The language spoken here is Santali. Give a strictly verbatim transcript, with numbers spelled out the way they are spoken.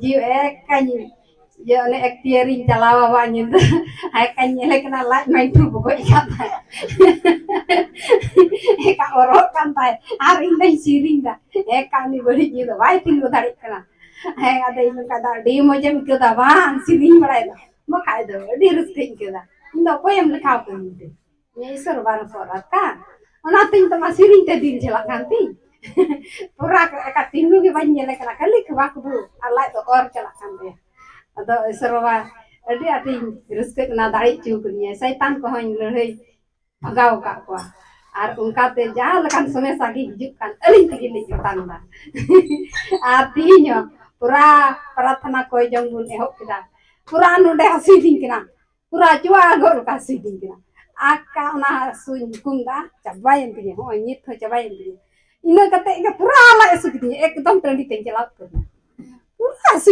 ᱡᱤᱣᱤ ᱮᱠᱟᱧ ᱤᱭᱟᱹ ᱚᱱᱮ ᱮᱠᱴᱤᱭᱟᱨᱤᱧ ᱪᱟᱞᱟᱣᱟ ᱵᱟᱝ ᱧᱤᱫᱟᱹ᱾ ᱦᱮᱸ ᱮᱠᱟᱧ ᱧᱮᱞᱮ ᱠᱟᱱᱟ, ᱞᱟᱡ ᱢᱟᱧ ᱰᱩᱵᱩ ᱜᱚᱡ ᱠᱟᱱ ᱛᱟᱭ᱾ ᱮᱠᱟ ᱚᱨᱚᱜ ᱠᱟᱱ ᱛᱟᱭ᱾ ᱟᱨ ᱤᱧ ᱫᱚᱧ ᱥᱮᱨᱮᱧ ᱫᱟ᱾ ᱮᱠᱟ ᱩᱱᱤ ᱵᱟᱹᱲᱤᱡ ᱧᱩ ᱫᱚ ᱵᱟᱭ ᱛᱤᱸᱜᱩ ᱫᱟᱲᱮᱭᱟᱜ ᱠᱟᱱᱟ᱾ ᱦᱮᱸ ᱟᱫᱚ ᱤᱧ ᱱᱚᱝᱠᱟ ᱫᱚ ᱟᱹᱰᱤ ᱢᱚᱡᱮᱢ ᱟᱹᱭᱠᱟᱹᱣ ᱫᱟ ᱵᱟᱝ ᱥᱮᱨᱮᱧ ᱵᱟᱲᱟᱭ ᱫᱚ᱾ ᱵᱟᱠᱷᱟᱡ ᱫᱚ ᱟᱹᱰᱤ ᱨᱟᱹᱥᱠᱟᱹᱧ ᱟᱹᱭᱠᱟᱹᱣ ᱫᱟ᱾ ᱤᱧ ᱫᱚ ᱚᱠᱚᱭᱮᱢ ᱞᱮᱠᱷᱟᱣ ᱠᱟᱹᱧ ᱛᱮ? ᱤᱧ ᱤᱥᱚᱨ ᱵᱟᱨ ᱯᱚᱨ ᱟᱨ ᱠᱟ ᱚᱱᱟᱛᱮ ᱤᱧ ᱫᱚ ᱢᱟ ᱥᱮᱨᱮᱧ ᱛᱮ ᱫᱤᱱ ᱪᱟᱞᱟᱜ ᱠᱟᱱ ᱛᱤᱧ᱾ ᱯᱩᱨᱟ ᱮᱠᱟ ᱛᱤᱸᱜᱩ ᱜᱮ ᱵᱟᱹᱧ ᱧᱮᱞᱮ ᱠᱟᱱᱟ, ᱠᱷᱟᱹᱞᱤ ᱠᱷᱟᱵᱟ ᱠᱷᱩᱵᱩ ᱟᱨ ᱞᱟᱡ ᱫᱚ ᱚᱨ ᱪᱟᱞᱟᱜ ᱠᱟᱱ ᱛᱟᱭᱟ᱾ ᱟᱫᱚ ᱤᱥᱚᱨ ᱵᱟᱵᱟ ᱟᱹᱰᱤ ᱟᱸᱴᱤᱧ ᱨᱟᱹᱥᱠᱟᱹᱜ ᱠᱟᱱᱟ, ᱫᱟᱲᱮ ᱦᱚᱪᱚ ᱠᱟᱫᱤᱧᱟᱭ᱾ ᱥᱟᱭᱛᱟᱱ ᱠᱚᱦᱚᱸᱧ ᱞᱟᱹᱲᱦᱟᱹᱭ ᱵᱷᱟᱜᱟᱣ ᱟᱠᱟᱫ ᱠᱚᱣᱟ᱾ ᱟᱨ ᱚᱱᱠᱟᱛᱮ ᱡᱟᱦᱟᱸ ᱞᱮᱠᱟᱱ ᱥᱚᱢᱚᱥᱥᱟ ᱜᱮ ᱦᱤᱡᱩᱜ ᱠᱟᱱ, ᱟᱹᱞᱤᱧ ᱛᱮᱜᱮ ᱞᱤᱧ ᱚᱴᱟᱝ ᱮᱫᱟ᱾ ᱟᱨ ᱛᱮᱦᱮᱧ ᱦᱚᱸ ᱯᱩᱨᱟ ᱯᱨᱟᱨᱛᱷᱚᱱᱟ ᱠᱚᱭ ᱡᱚᱝ ᱵᱚᱱ ᱮᱦᱚᱵ ᱠᱮᱫᱟ, ᱯᱩᱨᱟ ᱱᱚᱰᱮ ᱦᱟᱹᱥᱩᱭᱤᱫᱤᱧ ᱠᱟᱱᱟ, ᱯᱩᱨᱟ ᱪᱩᱣᱟ ᱜᱚᱫ ᱞᱮᱠᱟ ᱦᱟᱹᱥᱩᱭᱤᱫᱤᱧ ᱠᱟᱱᱟ᱾ ᱟᱠᱟ ᱚᱱᱟ ᱦᱟᱹᱥᱩᱧ ᱦᱩᱠᱩᱢ ᱫᱟ, ᱪᱟᱵᱟᱭᱮᱱ ᱛᱤᱧᱟᱹ, ᱦᱚᱸᱜᱼᱚᱭ ᱱᱤᱛ ᱦᱚᱸ ᱪᱟᱵᱟᱭᱮᱱ ᱛᱤᱧᱟᱹ᱾ ᱤᱱᱟᱹ ᱠᱟᱛᱮ ᱜᱮ ᱯᱩᱨᱟ ᱞᱟᱡ ᱦᱟᱹᱥᱩ ᱠᱤᱫᱤᱧᱟ, ᱮᱠᱫᱚᱢ ᱴᱟᱺᱰᱤ ᱛᱮᱧ ᱪᱟᱞᱟᱣ ᱩᱛᱟᱹᱨ ᱮᱱᱟ᱾ ᱯᱩᱨᱟ ᱦᱟᱹᱥᱩ